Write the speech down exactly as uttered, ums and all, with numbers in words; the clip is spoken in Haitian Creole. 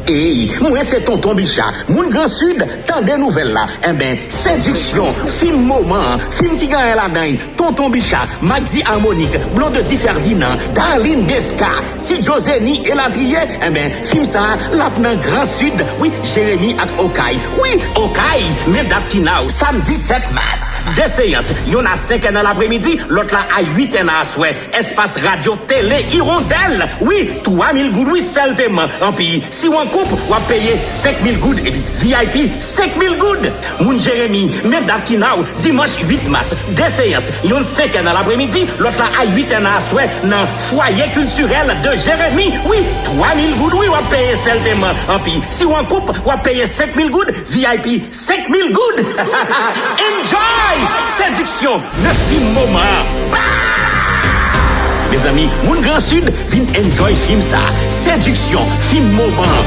Ey, mwen se Tonton Bicha, moun Gran Sid, tande nouvèl la. Enben, Sediksyon, fim moman an, fim ki gen anyen ladan l, Tonton Bicha, Magdi Harmonik, Blondedy Ferdinand, Darline Desca, Ti Djozeni elatriye. Enben, fim sa a, l ap nan Gran Sid, wi, Jeremi ak Okay. Wi, Okay, men dat ki nan w, samdi sèt mas. De seyans, yonn a senk è nan lapremidi, lòt la a uit è nan aswè. Espas Radyo Tele Irondèl. Wi, twa mil goud, wi, sèlteman. Anpi, si w an koup, w ap peye senk mil goud. Epi V I P, senk mil goud. Moun Jeremi, men dat ki nan w, dimanch uit mas. De seyans, yonn senk è nan lapremidi, lòt la a uit è nan aswè nan Foyer Culturel de Jérémie. Wi, twa mil goud, wi, w ap peye sèlteman. Anpi, si w an koup, w ap peye senk mil goud. V I P, senk mil goud. Enjoy! Sediksyon, nan fim moman an. Mezanmi, moun Gran Sid, vin enjoy fim sa. Sediksyon, fim moman an.